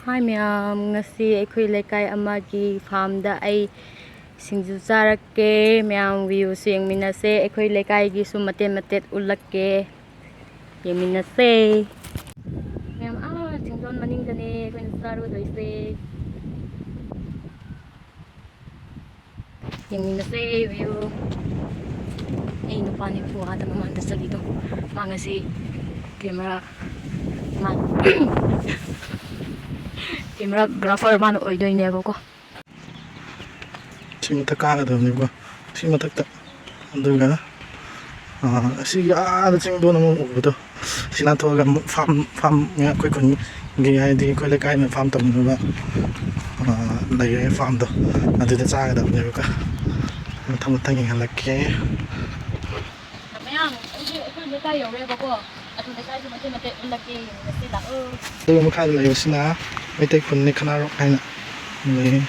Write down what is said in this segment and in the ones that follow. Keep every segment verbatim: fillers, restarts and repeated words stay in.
ꯍꯥꯏ ꯃꯌꯥꯝ, ꯉꯁꯤ ꯑꯩꯈꯣꯏ ꯂꯩꯀꯥꯏ ꯑꯃꯒꯤ ꯐꯥꯔꯝꯗ ꯑꯩ ꯁꯤꯡꯖꯨ ꯆꯥꯔꯛꯀꯦ꯫ ꯃꯌꯥꯝ ꯚ꯭ꯌꯨꯁꯨ ꯌꯦꯡꯃꯤꯟꯅꯁꯦ, ꯑꯩꯈꯣꯏ ꯂꯩꯀꯥꯏꯒꯤꯁꯨ ꯃꯇꯦꯛ ꯃꯇꯦꯛ ꯎꯠꯂꯛꯀꯦ, ꯌꯦꯡꯃꯤꯟꯅꯁꯦ꯫ ꯃꯌꯥꯝ, ꯑꯥ ꯆꯤꯡꯗꯣꯟ ꯃꯅꯤꯡꯗꯅꯦ ꯑꯩꯈꯣꯏꯅ ꯆꯥꯔꯨꯗꯣꯏꯁꯦ꯫ ꯌꯦꯡꯃꯤꯟꯅꯁꯦ ꯚ꯭ꯌꯨ꯫ ꯑꯩ ꯅꯨꯄꯥꯅꯤ ꯄꯨꯋꯥꯗ ꯃꯃꯥꯡꯗ ꯆꯠꯂꯤꯗꯣ꯫ ꯃꯥ ꯉꯁꯤ ꯀꯦꯃꯦꯔꯥ, ꯃꯥ ꯀꯦꯃꯦꯔꯥꯒ꯭ꯔꯥꯐꯔ ꯃꯥꯅ ꯑꯣꯏꯗꯣꯏꯅꯦꯕꯀꯣ꯫ ꯁꯤ ꯃꯊꯛ ꯀꯥꯒꯗꯕꯅꯤꯀꯣ, ꯁꯤ ꯃꯊꯛꯇ꯫ ꯑꯗꯨꯒ ꯑꯥ, ꯑꯁꯤꯒꯤ ꯑꯥꯗ ꯆꯤꯡꯗꯣꯟ ꯑꯃ ꯎꯕꯗꯣ, ꯁꯤ ꯂꯥꯟꯊꯣꯛꯑꯒ ꯑꯃꯨꯛ ꯐꯥꯝ, ꯐꯥꯝ ꯑꯩꯈꯣꯏ ꯈꯨꯟꯒꯤ, ꯍꯥꯏꯗꯤ ꯑꯩꯈꯣꯏ ꯂꯩꯀꯥꯏꯅ ꯐꯥꯝ ꯇꯧꯅꯕ, ꯑꯥ, ꯂꯩꯔꯦ ꯐꯥꯝꯗꯣ, ꯑꯗꯨꯗ ꯆꯥꯒꯗꯕꯅꯦꯕꯀꯣ꯫ ꯃꯊꯪ ꯃꯊꯪ ꯌꯦꯡꯍꯜꯂꯛꯀꯦ꯫ ꯃꯌꯥꯝ, ꯑꯩꯗꯤ ꯑꯩꯈꯣꯏ ꯂꯩꯀꯥꯏ ꯌꯧꯔꯦꯕꯀꯣ꯫ ꯑꯗꯨ ꯂꯩꯀꯥꯏꯁꯨ ꯃꯇꯦꯛ ꯃꯇꯦꯛ ꯎꯠꯂꯛꯀꯦ, ꯌꯦꯡꯃꯤꯟꯅꯁꯤ ꯂꯥꯛꯑꯣ꯫ ꯑꯗꯨꯒ ꯃꯈꯥꯗ ꯂꯩꯕꯁꯤꯅ ꯃꯩꯇꯩ ꯈꯨꯟꯅꯤ, ꯈꯅꯥꯔꯣꯛ ꯍꯥꯏꯅ ꯂꯩ꯫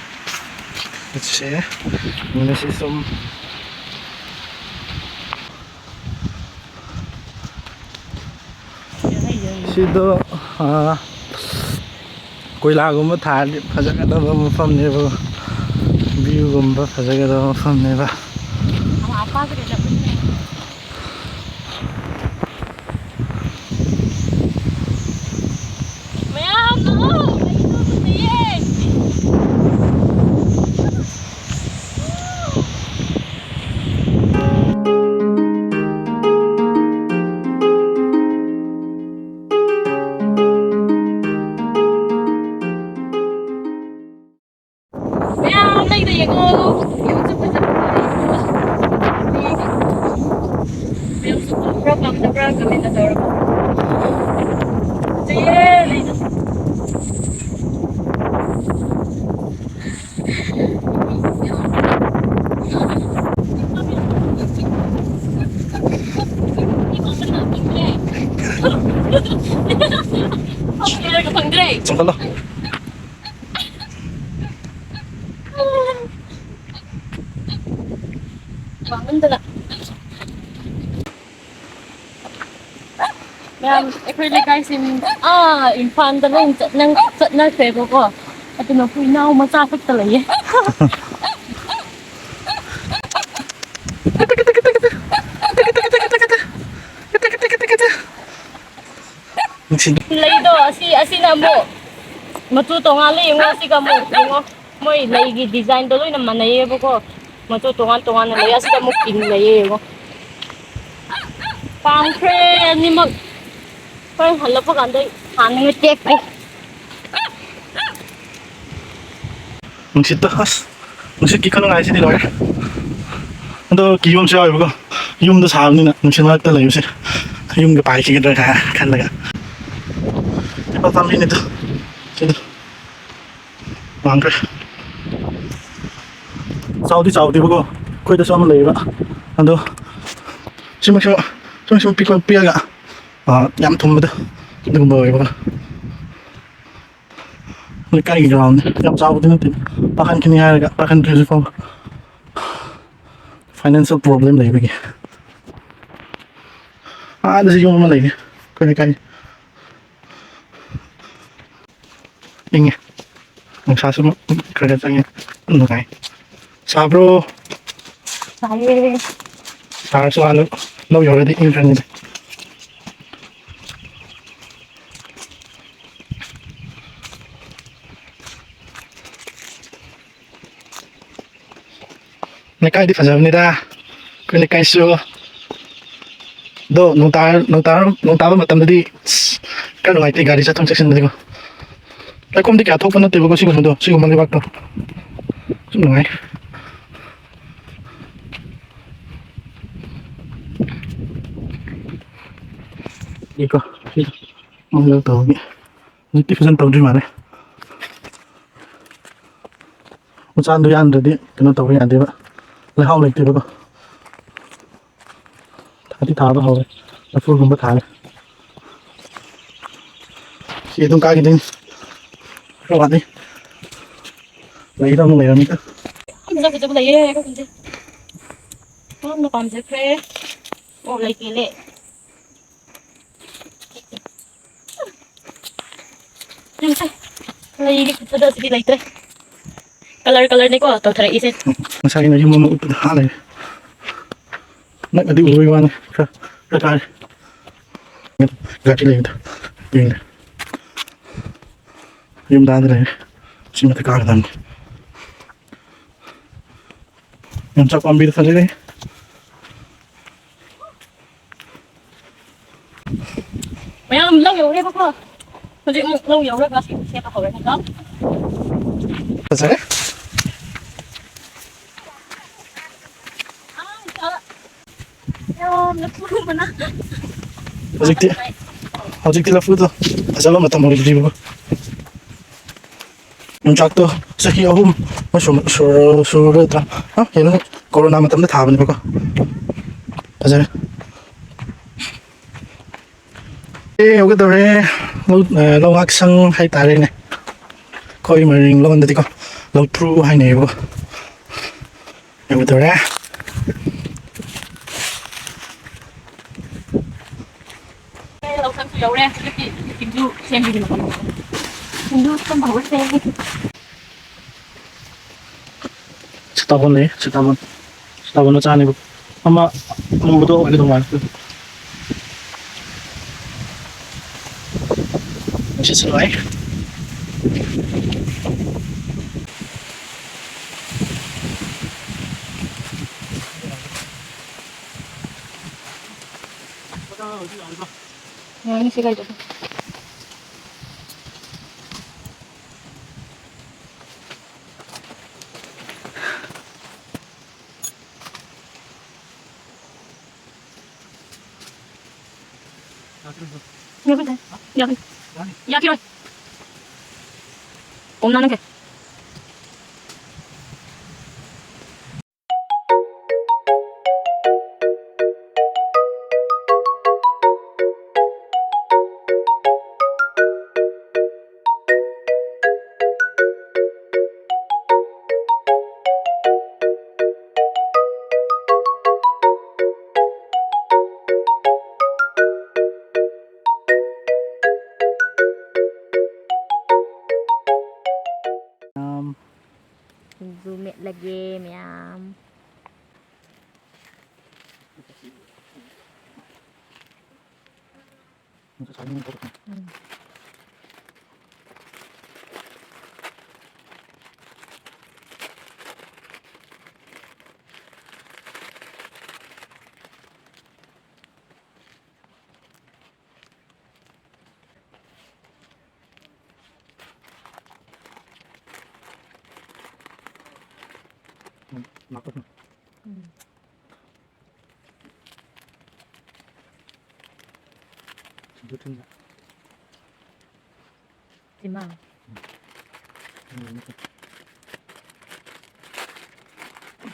ꯆꯠꯁꯦ꯫ ꯌꯦꯡꯃꯤꯟꯅꯁꯤ ꯁꯨꯝ꯫ ꯁꯤꯗꯣ, ꯑꯥ, ꯀꯣꯏꯂꯥꯒꯨꯝꯕ ꯊꯥꯔꯗꯤ ꯐꯖꯒꯗꯕ ꯃꯐꯝꯅꯦꯕ, ꯚ꯭ꯌꯨꯒꯨꯝꯕ ꯐꯖꯒꯗꯕ ꯃꯐꯝꯅꯦꯕ꯫ ꯃꯌꯥꯝ ꯂꯥꯛꯑꯣ, ꯀꯩꯅꯣ ꯐꯖꯩꯌꯦ꯫ ꯃꯌꯥꯝ ꯂꯩꯗ ꯌꯦꯡꯉꯣ꯫ ꯌꯨꯝꯁꯨ ꯐꯖ ꯐꯖꯅ ꯂꯩꯕ꯫ ꯃꯌꯥꯝꯁꯨ ꯄꯥꯝꯕ꯭ꯔꯥ ꯄꯥꯝꯗꯕ꯭ꯔꯥ comment ꯇꯧꯔꯛꯑꯣ꯫ ꯐꯖꯩꯌꯦ ꯂꯩꯗꯣ꯫ ꯐꯪꯗ꯭ꯔꯦ꯫ ꯆꯪꯈꯠꯂꯣ꯫ ꯋꯥꯃꯟꯗꯅ꯫ ꯃꯌꯥꯝ ꯑꯩꯈꯣꯏ ꯂꯩꯀꯥꯏꯁꯤꯡ ꯑꯥ ꯏꯝꯐꯥꯜꯗ ꯂꯣꯏ ꯆꯠꯅ-, ꯆꯠꯅꯈ꯭ꯔꯦꯕꯀꯣ꯫ ꯑꯗꯨꯅ ꯍꯨꯏꯅꯥꯎ ꯃꯆꯥ ꯈꯛꯇ ꯂꯩꯌꯦ꯫ ꯅꯨꯡꯁꯤ꯫ ꯂꯩꯗꯣ ꯑꯁꯤ, ꯑꯁꯤꯅ ꯑꯃꯨꯛ ꯃꯆꯨ ꯇꯣꯉꯥꯜꯂꯦ꯫ ꯌꯦꯡꯉꯣ, ꯑꯁꯤꯒ ꯑꯃꯨꯛ ꯌꯦꯡꯉꯣ꯫ ꯃꯣꯏ ꯂꯩꯒꯤ ꯗꯤꯖꯥꯏꯟꯗꯣ ꯂꯣꯏꯅ ꯃꯥꯟꯅꯩꯌꯦꯕꯀꯣ꯫ ꯃꯆꯨ ꯇꯣꯉꯥꯟ ꯇꯣꯉꯥꯟꯅ ꯂꯩ꯫ ꯑꯁꯤꯗ ꯑꯃꯨꯛ ꯄꯤꯡ ꯂꯩꯌꯦ, ꯌꯦꯡꯉꯣ꯫ ꯄꯥꯝꯈ꯭ꯔꯦ ꯑꯅꯤꯃꯛ꯫ ꯍꯣꯔꯦꯟ ꯍꯜꯂꯛꯄ ꯀꯥꯟꯗ ꯍꯥꯟꯅꯉꯥꯏ ꯇꯦꯛꯈ꯭ꯔꯦ꯫ ꯅꯨꯡꯁꯤꯠꯇ ꯑꯁ, ꯅꯨꯡꯁꯤꯠꯀꯤ ꯈꯨꯅꯨꯡꯉꯥꯏꯁꯤꯗꯤ ꯂꯣꯏꯔꯦ꯫ ꯑꯗꯣ ꯀꯤꯕ ꯑꯃꯁꯨ ꯌꯥꯎꯋꯦꯕꯀꯣ, ꯌꯨꯝꯗ ꯁꯥꯕꯅꯤꯅ ꯅꯨꯡꯁꯤꯠ ꯃꯔꯛꯇ ꯂꯩꯕꯁꯦ꯫ ꯌꯨꯝꯒ ꯄꯥꯏꯈꯤꯒꯗ꯭ꯔꯥ ꯀꯥꯏꯅ ꯈꯜꯂꯒ꯫ ꯑꯦꯄꯜ ꯄꯥꯝꯕꯤꯅꯤꯗ ꯁꯤꯗ꯫ ꯋꯥꯡꯈ꯭ꯔꯦ꯫ ꯆꯥꯎꯗꯤ ꯆꯥꯎꯗꯦꯕꯀꯣ, ꯑꯩꯈꯣꯏꯗꯁꯨ ꯑꯃ ꯂꯩꯌꯦꯕ꯫ ꯑꯗꯣ ꯁꯤꯃꯁꯨ, ꯁꯤꯃꯁꯨ ꯄꯤꯛꯄ ꯄꯤꯛꯑꯒ, ꯑꯥ, ꯌꯥꯝ ꯊꯨꯝꯕꯗꯣ ꯑꯗꯨꯒꯨꯝꯕ ꯑꯣꯏꯌꯦꯕꯀꯣ꯫ ꯂꯩꯀꯥꯏꯒꯤ ꯒ꯭ꯔꯥꯎꯟꯅꯤ, ꯌꯥꯝ ꯆꯥꯎꯕꯗꯤ ꯅꯠꯇꯦ꯫ ꯄꯥꯈꯟꯈꯤꯅꯤ ꯍꯥꯏꯔꯒ ꯄꯥꯈꯟꯗ꯭ꯔꯦ ꯍꯧꯖꯤꯛ ꯐꯥꯎꯕ꯫ ꯐꯥꯏꯅꯥꯟꯁꯤꯌꯦꯜ ꯄ꯭ꯔꯣꯕ꯭ꯂꯦꯝ ꯂꯩꯕꯒꯤ꯫ ꯑꯥꯗꯁꯨ ꯌꯨꯝ ꯑꯃ ꯂꯩꯌꯦ ꯑꯩꯈꯣꯏ ꯂꯩꯀꯥꯏ꯫ ꯏꯪꯉꯦ꯫ ꯅꯨꯡꯁꯥꯁꯨ ꯈꯔ ꯈꯔ ꯆꯪꯉꯦ꯫ ꯌꯥꯝ ꯅꯨꯡꯉꯥꯏ꯫ ꯁꯥꯕ꯭ꯔꯣ? ꯁꯥꯏꯌꯦ꯫ ꯁꯥꯔꯁꯨ ꯑꯥ ꯂꯧ, ꯂꯧ ꯌꯧꯔꯗꯤ ꯏꯪꯈ꯭ꯔꯅꯤꯗ꯫ ꯂꯩꯀꯥꯏꯗꯤ ꯐꯖꯕꯅꯤꯗ, ꯑꯩꯈꯣꯏ ꯂꯩꯀꯥꯏꯁꯨ꯫ ꯑꯗꯣ ꯅꯣꯡ ꯇꯥꯔ-, ꯅꯣꯡ ꯇꯥꯔ-, ꯅꯣꯡ ꯇꯥꯕ ꯃꯇꯝꯗꯗꯤ ꯑꯁ, ꯈꯔ ꯅꯨꯡꯉꯥꯏꯇꯦ ꯒꯥꯔꯤ ꯆꯠꯊꯣꯛ ꯆꯠꯁꯤꯟꯗꯗꯤꯀꯣ꯫ ꯂꯩꯈꯣꯝꯗꯤ ꯀꯌꯥ ꯊꯣꯛꯄ ꯅꯠꯇꯦꯕꯀꯣ ꯁꯤꯒꯨꯝꯕꯗꯣ, ꯁꯤꯒꯨꯝꯕ ꯂꯩꯕꯥꯛꯇꯣ꯫ ꯁꯨꯝ ꯅꯨꯡꯉꯥꯏ꯫ ꯌꯦꯀꯣ, ꯁꯤ ꯃꯣꯏ ꯂꯧ ꯇꯧꯕꯒꯤ꯫ ꯍꯧꯖꯤꯛꯇꯤ ꯐꯖꯅ ꯇꯧꯗ꯭ꯔꯤ ꯃꯥꯜꯂꯦ꯫ ꯎꯆꯥꯟꯗꯣ ꯌꯥꯟꯗ꯭ꯔꯗꯤ ꯀꯩꯅꯣ ꯇꯧꯕ ꯌꯥꯗꯦꯕ, ꯂꯩꯍꯥꯎ ꯂꯩꯇꯦꯕꯀꯣ꯫ ꯊꯥꯗꯤ ꯊꯥꯕ ꯍꯧꯔꯦ, ꯂꯐꯨꯒꯨꯝꯕ ꯊꯥꯔꯦ꯫ ꯁꯤ ꯑꯗꯨꯝ ꯀꯥꯈꯤꯗꯣꯏꯅꯤ꯫ ꯈꯔ ꯋꯥꯠꯂꯤ꯫ ꯂꯩꯗ ꯑꯃꯨꯛ ꯂꯩꯔꯝꯃꯤꯗ꯫ ꯐꯖ ꯐꯖꯕ ꯂꯩꯌꯦ꯫ ꯌꯥꯝꯅ ꯄꯥꯝꯖꯈ꯭ꯔꯦ꯫ ꯑꯣ, ꯂꯩꯇꯦꯅꯦ꯫ ꯌꯦꯡꯁꯦ꯫ ꯂꯩꯒꯦ ꯈꯟꯕꯗꯣ ꯁꯤꯗꯤ ꯂꯩꯇ꯭ꯔꯦ꯫ ꯀꯂꯔ ꯀꯂꯔꯅꯤꯀꯣ ꯇꯧꯊꯔꯛꯏꯁꯦ꯫ ꯉꯁꯥꯏꯅ ꯌꯨꯝ ꯑꯃ ꯎꯠꯄꯗ ꯍꯥ ꯂꯩꯔꯦ꯫ ꯅꯛꯅꯗꯤ ꯎꯕꯒꯤ ꯋꯥꯅꯤ꯫ ꯈꯔ, ꯈꯔ ꯀꯥꯔꯦ꯫ ꯒꯥꯔꯤ ꯂꯩꯕꯗꯣ ꯌꯦꯡꯉꯦ꯫ ꯌꯨꯝ ꯇꯥꯟꯗ ꯂꯩꯔꯦ꯫ ꯁꯤ ꯃꯊꯛ ꯀꯥꯒꯗꯕꯅꯤ꯫ ꯌꯣꯡꯆꯥꯛ ꯄꯥꯝꯕꯤꯗ ꯐꯖꯔꯦ꯫ ꯃꯌꯥꯝ ꯂꯧ ꯌꯧꯔꯦꯕꯀꯣ꯫ ꯍꯧꯖꯤꯛ ꯑꯃꯨꯛ ꯂꯧ ꯌꯧꯔꯒ ꯁꯦꯝꯕ ꯍꯧꯔꯅꯤꯀꯣ꯫ ꯐꯖꯔꯦ꯫ ꯌꯥꯝꯅ ꯊꯨꯕꯅ꯫ ꯍꯧꯖꯤꯛꯇꯤ, ꯍꯧꯖꯤꯛꯇꯤ ꯂꯐꯨꯗꯣ ꯐꯖꯕ ꯃꯇꯝ ꯑꯣꯏꯗ꯭ꯔꯤꯕꯀꯣ꯫ ꯌꯣꯡꯆꯥꯛꯇꯣ ꯆꯍꯤ ꯑꯍꯨꯝ ꯁꯨ-, ꯁꯨꯔ-, ꯁꯨꯔꯗ꯭ꯔꯥ? ꯍꯥ? ꯀꯩꯅꯣ, ꯀꯣꯔꯣꯅꯥ ꯃꯇꯝꯗ ꯊꯥꯕꯅꯦꯕꯀꯣ꯫ ꯐꯖꯔꯦ꯫ ꯑꯦ, ꯌꯧꯒꯗꯧꯔꯦ꯫ ꯂꯧ, ꯑ, ꯂꯧꯉꯥꯛ ꯁꯪ ꯍꯥꯏꯇꯥꯔꯦꯅꯦ꯫ ꯑꯩꯈꯣꯏ ꯃꯔꯤꯡ ꯂꯣꯟꯗꯗꯤꯀꯣ, ꯂꯧꯇ꯭ꯔꯨ ꯍꯥꯏꯅꯩꯌꯦꯕꯀꯣ꯫ ꯌꯧꯒꯗꯧꯔꯦ꯫ ꯂꯧꯁꯪꯁꯨ ꯌꯧꯔꯦ꯫ ꯍꯧꯖꯤꯛꯇꯤ ꯁꯤꯡꯖꯨ ꯁꯦꯝꯕꯒꯤ ꯃꯇꯝ꯫ ꯁꯤꯡꯖꯨ ꯁꯦꯝꯕ ꯍꯧꯔꯁꯦ꯫ ꯁꯤꯇꯥꯕꯣꯟ ꯂꯩ, ꯁꯤꯇꯥꯕꯣꯟ꯫ ꯁꯤꯇꯥꯕꯣꯟ ꯃꯆꯥꯅꯦꯕ꯫ ꯑꯃ ꯑꯃꯨꯕꯗꯣ ꯑꯣꯏꯒꯗꯧ ꯃꯥꯜꯂꯦ꯫ ꯁꯤꯁꯨ ꯂꯥꯛꯑꯦ꯫ ꯌꯥꯅꯤ, ꯁꯤ ꯂꯩꯔꯦ꯫ ꯌꯥꯈꯤꯔꯣꯏ꯫ ꯌꯥꯈꯤꯔꯣꯏ꯫ ꯀꯣꯝꯅ ꯅꯪꯁꯦ꯫ ꯑꯗꯨ ꯃꯦꯠꯂꯒꯦ ꯃꯌꯥꯝ꯫ ꯎꯝ꯫ ꯎꯝ, ꯂꯥꯛꯄ꯫ ꯎꯝ꯫ ꯁꯤꯡꯖꯨ ꯊꯨꯝꯒ꯫ ꯁꯤꯃ꯫ ꯎꯝ꯫ ꯎꯝ꯫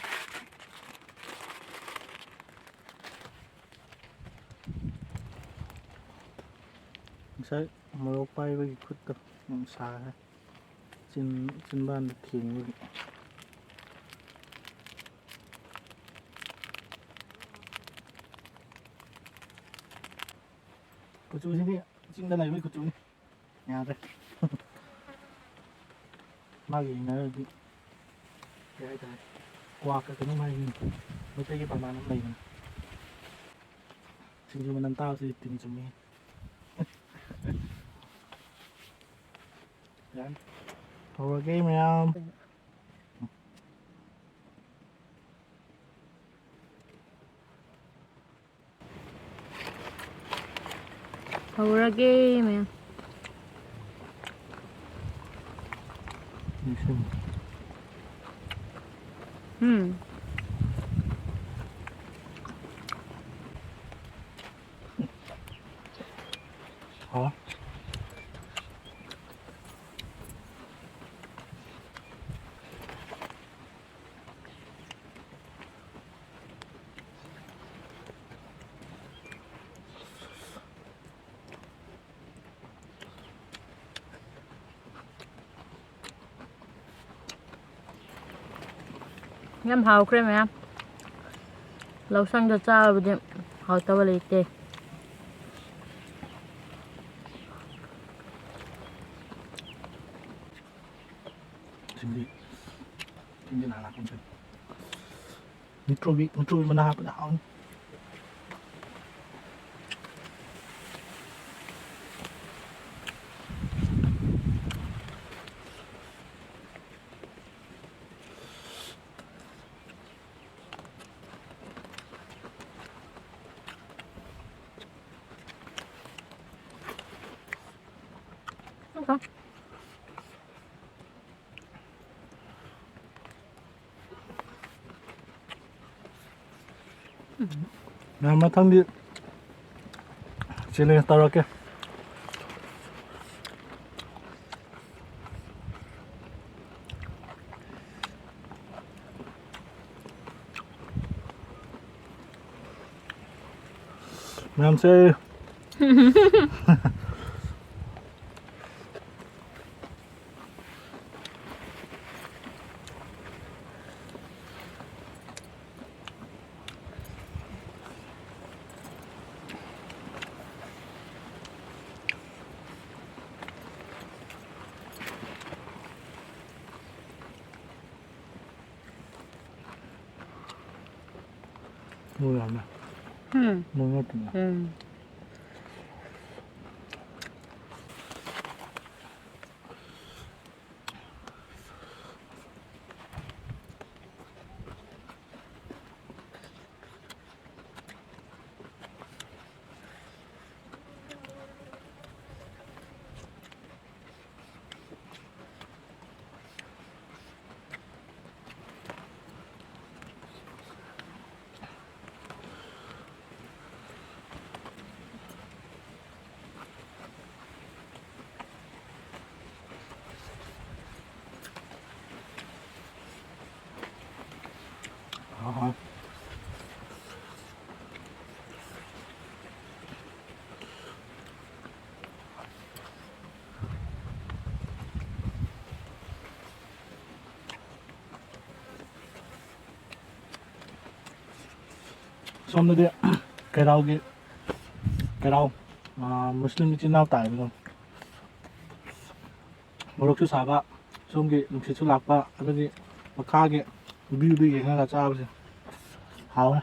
ꯉꯁꯥꯏ ꯃꯣꯔꯣꯛ ꯄꯥꯏꯕꯒꯤ ꯈꯨꯠꯇꯣ ꯌꯥꯝ ꯁꯥꯈ꯭ꯔꯦ꯫ ꯆꯤꯟ-, ꯆꯤꯟꯕꯥꯟꯗ ꯊꯦꯡꯕꯒꯤ꯫ ꯀꯨꯆꯨꯁꯤꯗꯤ ꯆꯤꯡꯗ ꯂꯩꯕꯒꯤ ꯀꯨꯆꯨꯅꯤ꯫ ꯌꯥꯗ꯭ꯔꯦ꯫ ꯃꯥꯒꯤ ꯍꯩꯅꯔꯗꯤ ꯀꯩ ꯍꯥꯏꯇꯥꯔꯦ, ꯀ꯭ꯋꯥꯛꯀ ꯀꯩꯅꯣꯝ ꯍꯥꯏꯅꯤ, ꯃꯩꯇꯩꯒꯤ ꯄ꯭ꯔꯃꯥꯟ ꯑꯃ ꯂꯩꯕꯅꯤ꯫ ꯁꯤꯡꯖꯨ ꯃꯅꯝ ꯇꯥꯕꯁꯤ ꯇꯤꯟ ꯆꯨꯝꯃꯤ꯫ ꯌꯥꯅꯤ꯫ ꯍꯧꯔꯒꯦ ꯃꯌꯥꯝ꯫ ꯍꯧꯔꯒꯦ ꯃꯌꯥꯝ꯫ ꯎꯝ꯫ ꯍꯥꯎ꯫ ꯌꯥꯝ ꯍꯥꯎꯈ꯭ꯔꯦ ꯃꯌꯥꯝ꯫ ꯂꯧꯁꯪꯗ ꯆꯥꯕꯗꯤ ꯍꯥꯎꯇꯕ ꯂꯩꯇꯦ꯫ ꯁꯤꯡꯗꯤ ꯏꯟꯖꯤꯟ ꯍꯥꯟꯅ ꯍꯥꯞꯄꯁꯦ꯫ ꯃꯨꯊ꯭ꯔꯨꯕꯤ, ꯃꯨꯊ꯭ꯔꯨꯕꯤ ꯃꯅꯥ ꯍꯥꯞꯄꯗꯤ ꯍꯥꯎꯅꯤ꯫ ꯃꯌꯥꯝ, ꯃꯊꯪꯗꯤ challenge ꯇꯧꯔꯛꯀꯦ꯫ ꯃꯌꯥꯝꯁꯦ꯫ ꯃꯣꯔꯣꯛ ꯌꯥꯝꯃꯦ꯫ ꯎꯝ꯫ ꯃꯣꯔꯣꯛ ꯃꯦꯠꯇꯨꯅ꯫ ꯎꯝ꯫ ꯑꯍꯥ꯫ ꯁꯣꯝꯗꯗꯤ ꯀꯩꯔꯥꯎꯒꯤ, ꯀꯩꯔꯥꯎ, ꯑꯥ, ꯃꯨꯁꯂꯤꯝ ꯏꯆꯤꯟ ꯏꯅꯥꯎ ꯇꯥꯏꯌꯦꯕ ꯑꯗꯨꯝ꯫ ꯃꯣꯔꯣꯛꯁꯨ ꯁꯥꯕ, ꯁꯣꯝꯒꯤ ꯅꯨꯡꯁꯤꯠꯁꯨ ꯂꯥꯛꯄ, ꯑꯗꯨꯒꯤ ꯃꯈꯥꯒꯤ view-ꯗꯨ ꯌꯦꯡꯉꯒ ꯆꯥꯕꯁꯦ ꯍꯥꯎꯋꯦ꯫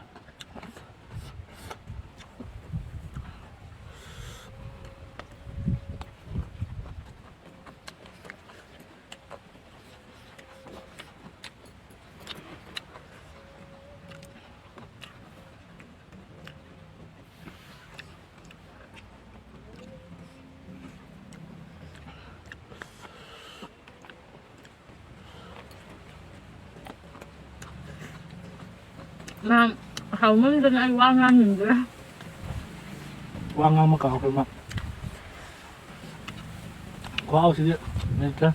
ꯃꯥ ꯍꯥꯎꯃꯟꯗꯅ ꯑꯩ ꯋꯥ ꯉꯥꯡꯅꯤꯡꯗ꯭ꯔꯦ꯫ ꯋꯥ ꯉꯥꯡꯕ ꯀꯥꯎꯈ꯭ꯔꯦ ꯃꯥ꯫ ꯈꯨꯍꯥꯎꯁꯤꯗꯤ ꯂꯩꯇ꯭ꯔꯦ꯫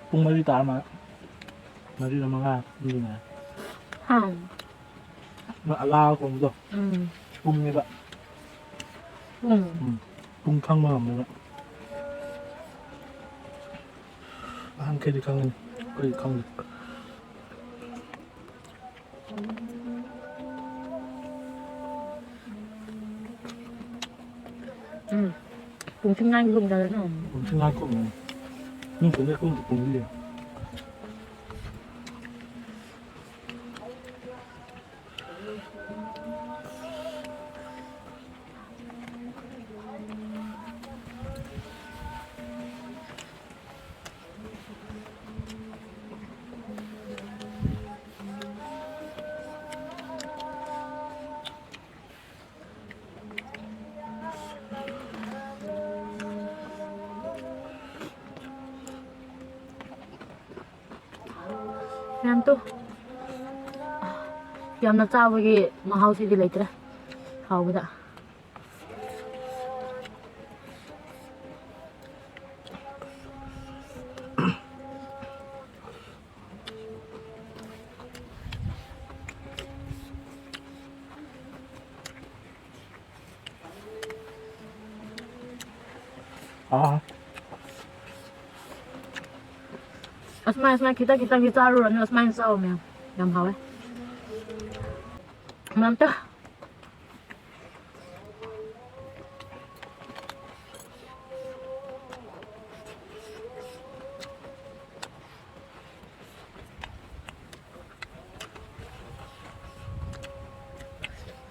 ꯄꯨꯡ ꯃꯔꯤ ꯇꯥꯔ ꯃꯥꯜꯂꯦ꯫ ꯃꯔꯤꯔ ꯃꯉꯥ ꯄꯨꯡꯗꯤ ꯉꯥꯏ꯫ ꯍꯥ꯫ ꯅꯣꯏ ꯑꯂꯥ ꯈꯣꯡꯕꯗꯣ ꯎꯝ꯫ ꯄꯨꯡꯅꯦꯕ꯫ ꯄꯨꯡ꯫ ꯎꯝ꯫ ꯄꯨꯡ ꯈꯪꯕ ꯉꯝꯃꯦꯕ꯫ ꯑꯍꯟꯈꯩꯗꯤ ꯈꯪꯒꯅꯤ, ꯑꯩꯈꯣꯏꯗꯤ ꯈꯪꯗꯦ꯫ ꯎꯝ꯫ ꯄꯨꯡꯁꯤꯡ ꯉꯥꯏ ꯂꯨꯝꯗꯅ꯫ ꯄꯨꯡꯁꯤꯡ ꯉꯥꯏ ꯈꯨꯝꯃꯨ꯫ ꯃꯤ ꯄꯨꯡꯗꯩ ꯈꯨꯝ ꯄꯨꯡꯗꯤ꯫ ꯌꯥꯝ ꯇꯨ-, ꯌꯥꯝꯅ ꯆꯥꯕꯒꯤ ꯃꯍꯥꯎꯁꯤꯗꯤ ꯂꯩꯇ꯭ꯔꯦ ꯍꯥꯎꯕꯗ꯫ ꯑꯥ꯫ ꯑꯁꯨꯃꯥꯏ, ꯑꯁꯨꯃꯥꯏ ꯈꯤꯇꯪ ꯈꯤꯇꯪꯗꯤ ꯆꯥꯔꯨꯔꯅꯨ, ꯑꯁꯨꯃꯥꯏꯅ ꯆꯥꯎ ꯃꯌꯥꯝ꯫ ꯌꯥꯝ ꯍꯥꯎꯋꯦ꯫ ꯃꯌꯥꯝꯇ꯫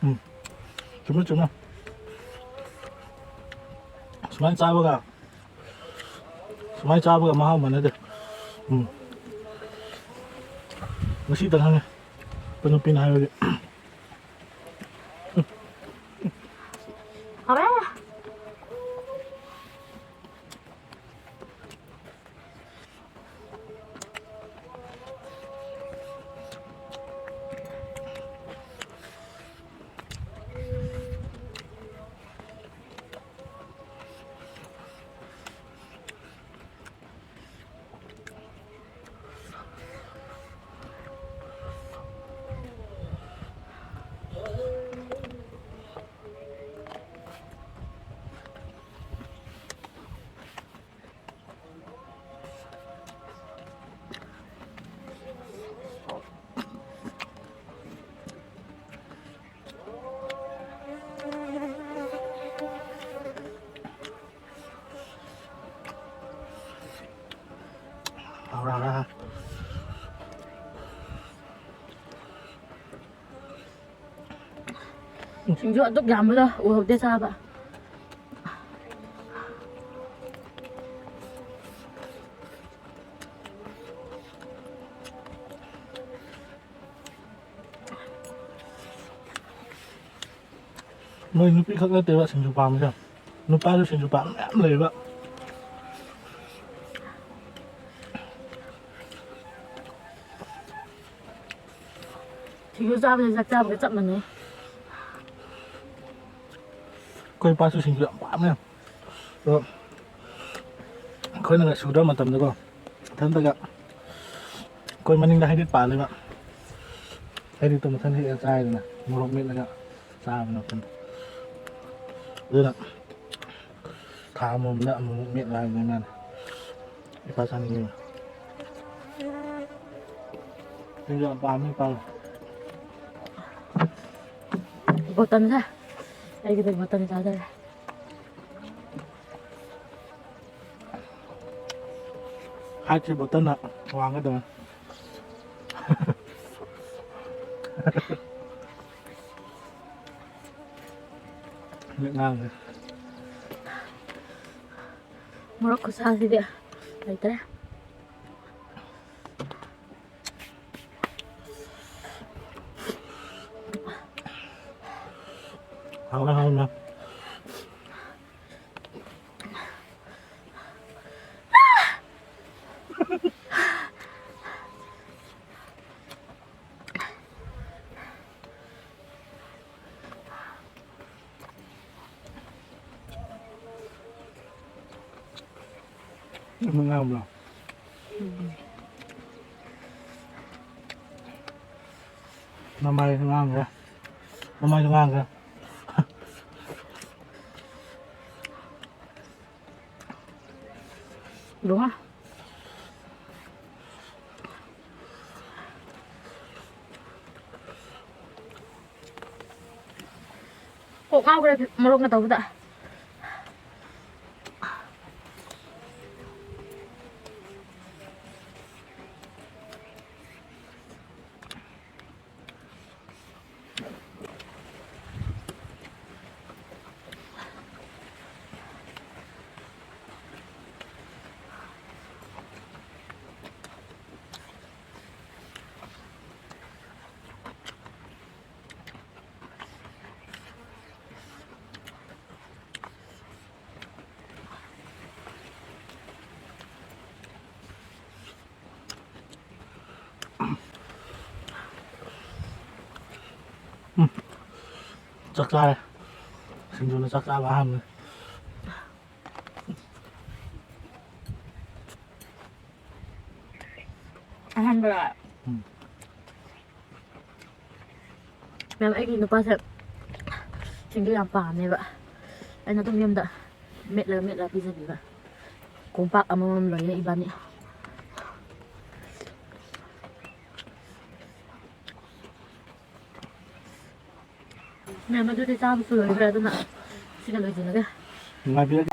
ꯎꯝ꯫ ꯆꯨꯝꯃꯦ, ꯆꯨꯝꯃꯦ꯫ ꯁꯨꯃꯥꯏꯅ ꯆꯥꯕꯒ, ꯁꯨꯃꯥꯏꯅ ꯆꯥꯕꯒ ꯃꯍꯥꯎ ꯃꯥꯟꯅꯗꯦ꯫ ꯎꯝ꯫ ꯉꯁꯤꯇ ꯈꯪꯉꯦ꯫ ꯑꯩꯈꯣꯏ ꯅꯨꯄꯤꯅ ꯍꯥꯏꯕꯗꯤ꯫ ꯍꯥꯎꯔꯦ꯫ ꯍꯥꯎꯔꯦ, ꯍꯥꯎꯔꯦ꯫ ꯁꯤꯡꯖꯨ ꯑꯗꯨꯛ ꯌꯥꯝꯕꯗꯣ ꯎꯍꯧꯗꯦ ꯆꯥꯕ꯫ ꯃꯣꯏ ꯅꯨꯄꯤ ꯈꯛ ꯅꯠꯇꯦꯕ ꯁꯤꯡꯖꯨ ꯄꯥꯝꯕꯁꯦ, ꯅꯨꯄꯥꯁꯨ ꯁꯤꯡꯖꯨ ꯄꯥꯝꯕ ꯃꯌꯥꯝ ꯂꯩꯕ꯫ ꯁꯤꯡꯖꯨ ꯆꯥꯕꯁꯦ ꯆꯥꯛ ꯆꯥꯕꯒ ꯆꯞ ꯃꯥꯟꯅꯩ꯫ ꯑꯩꯈꯣꯏ ꯏꯄꯥꯁꯨ ꯁꯤꯡꯖꯨ ꯌꯥꯝ ꯄꯥꯝꯃꯦ꯫ ꯑꯗꯣ ꯑꯩꯈꯣꯏꯅꯒ ꯁꯨꯗꯕ ꯃꯇꯝꯗꯀꯣ, ꯏꯊꯟꯇꯒ ꯑꯩꯈꯣꯏ ꯃꯅꯤꯡꯗ ꯍꯩꯔꯤꯠ ꯄꯥꯜꯂꯦꯕ꯫ ꯍꯩꯔꯤꯠꯇꯣ ꯃꯊꯟ ꯍꯦꯛꯑ ꯆꯥꯏꯗꯅ, ꯃꯣꯔꯣꯛ ꯃꯦꯠꯂꯒ ꯆꯥꯕꯅ ꯃꯊꯟ꯫ ꯑꯗꯨꯅ ꯊꯥ ꯑꯃꯃꯝꯗ ꯑꯃꯨꯛꯃꯨꯛ ꯃꯦꯠꯂꯣ ꯍꯥꯏꯕꯅꯦ ꯃꯥꯅ꯫ ꯏꯄꯥ ꯆꯥꯅꯤꯡꯉꯦ꯫ ꯁꯤꯡꯖꯨ ꯌꯥꯝ ꯄꯥꯝꯃꯤ, ꯄꯥꯝꯃꯤ꯫ ꯕꯣꯇꯜꯁꯦ꯫ ꯑꯩꯒꯤꯗꯤ ꯕꯣꯇꯜ ꯆꯥꯗꯔꯦ꯫ ꯍꯥꯏꯠꯁꯦ ꯕꯣꯇꯜꯅ ꯋꯥꯡꯒꯗꯕꯅꯤ꯫ ꯃꯤꯠ ꯉꯥꯡꯉꯦ꯫ ꯃꯣꯔꯣꯛ ꯈꯨꯁꯥꯁꯤꯗꯤ ꯂꯩꯇ꯭ꯔꯦ꯫ ꯍꯥꯎꯅ ꯍꯥꯎꯅ꯫ ꯉꯥꯡꯕ꯭ꯔꯣ? ꯃꯃꯥꯏꯁꯨ ꯉꯥꯡꯈ꯭ꯔꯦ꯫ ꯃꯃꯥꯏꯁꯨ ꯉꯥꯡꯈ꯭ꯔꯦ꯫ ꯏꯕꯨꯡꯉꯣ꯫ ꯀꯣꯛ ꯉꯥꯎꯈ꯭ꯔꯦ ꯃꯣꯔꯣꯛꯅ ꯇꯧꯕꯗ꯫ ꯎꯝ꯫ ꯆꯥꯛ ꯆꯥꯔꯦ꯫ ꯁꯤꯡꯖꯨꯅ ꯆꯥꯛ ꯆꯥꯕ ꯑꯍꯥꯟꯕꯅꯤ꯫ ꯑꯍꯥꯟꯕꯔꯣ? ꯎꯝ꯫ ꯃꯦꯝ, ꯑꯩꯒꯤ ꯅꯨꯄꯥꯁꯦ ꯁꯤꯡꯖꯨ ꯌꯥꯝ ꯄꯥꯝꯃꯦꯕ꯫ ꯑꯩꯅ ꯑꯗꯨꯝ ꯌꯨꯝꯗ ꯃꯦꯠꯂꯒ ꯃꯦꯠꯂꯒ ꯄꯤꯖꯕꯤꯕ꯫ ꯀꯣꯝꯄꯥꯛ ꯑꯃꯃꯝ ꯂꯣꯏꯔꯦ ꯏꯕꯥꯅꯤ꯫ ꯃꯌꯥꯝ ꯑꯗꯨꯗꯤ ꯆꯥꯕꯁꯨ ꯂꯣꯏꯈ꯭ꯔꯦ, ꯑꯗꯨꯅ ꯁꯤꯒ ꯂꯣꯏꯁꯤꯜꯂꯒꯦ꯫ ꯅꯨꯡꯉꯥꯏꯕꯤꯔꯦ꯫